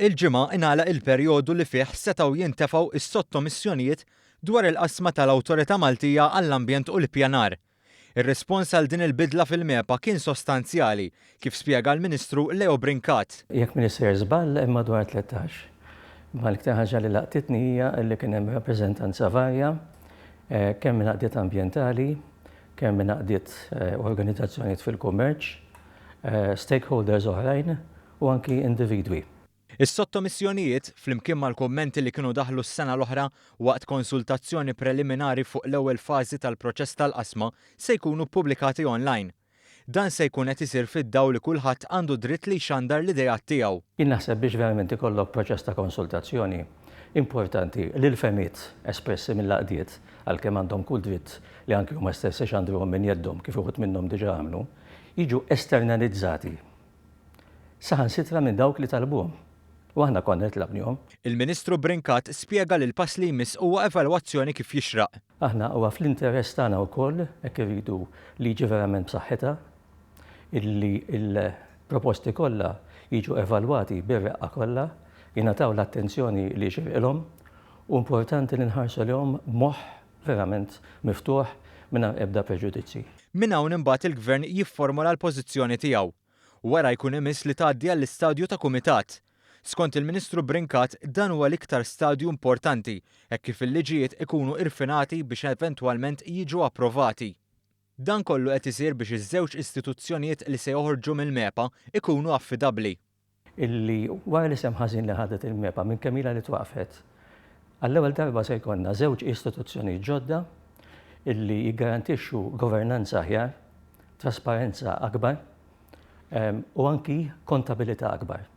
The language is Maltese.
Il-Ġimgħa ingħalaq il-perjodu li fih setgħu jintefgħu s-sottomissjonijiet dwar il-qasma tal-Awtorità Maltija għall-Ambjent u l-Ippjanar. Ir-rispons għal din il-bidla fil-MEPA kien sostanzjali, kif spjega l-Ministru Leo Brincat. Jekk m'iniex sejjer żball hemm madwar 13. Imma l-iktar ħaġa li laqtitni hija li kien hemm rappreżentanza varja kemm minn għaqdiet ambjentali, kemm minn għaqdiet u organizzazzjonijiet fil-kummerċ, stakeholders oħrajn u anki individwi. Is-sottomissjonijiet, flimkien mal-kummenti li kienu daħlu s-sena l-oħra waqt konsultazzjoni preliminari fuq l-ewwel fażi tal-proċess tal-qasma, se jkunu ppubblikati online. Dan se jkun qed isir fid-dawl li kulħadd għandu dritt li jxandar l-ideat tiegħu. Jien naħseb biex verament ikollok proċess ta' konsultazzjoni, importanti li l-fehmiet espressi mill-għaqdiet, għalkemm għandhom kull dritt li anki huma stess ixandruhom minn jeddhom kif uħud minnhom diġà għamlu, jiġu esternalizzati saħansitra minn dawk li talbuhom. U aħna konna li tlabnihom. Il-Ministru Brincat spjega li l-pass li jmiss huwa evalwazzjoni kif jixraq. Aħna huwa fl-interess tagħna wkoll, hekk irridu liġi verament b'saħħitha, illi l-proposti kollha jiġu evalwati bir-reqqa kollha, jingħataw l-attenzjoni li jixirqilhom u importanti li nħarsu lejhom b'moħħ verament miftuħ mingħajr ebda preġudizzji. Minn hawn imbagħad il-Gvern jifformola l-pożizzjoni tiegħu. Wara jkun imiss li tgħaddi għall-istadju ta' kumitat. Skont il-Ministru Brincat, dan huwa l-iktar stadju importanti hekk kif il-liġijiet ikunu irfinati biex eventwalment jiġu approvati. Dan kollu qed isir biex iż-żewġ istituzzjonijiet li se joħorġu mill-MEPA ikunu affidabbli. Illi wara l-isem ħażin li ħadet il-MEPA minn kemm ilha li twaqqfet, għall-ewwel darba se jkollna żewġ istituzzjonijiet ġodda illi jiggarantixxu governanza aħjar, trasparenza akbar u anki kontabilità akbar.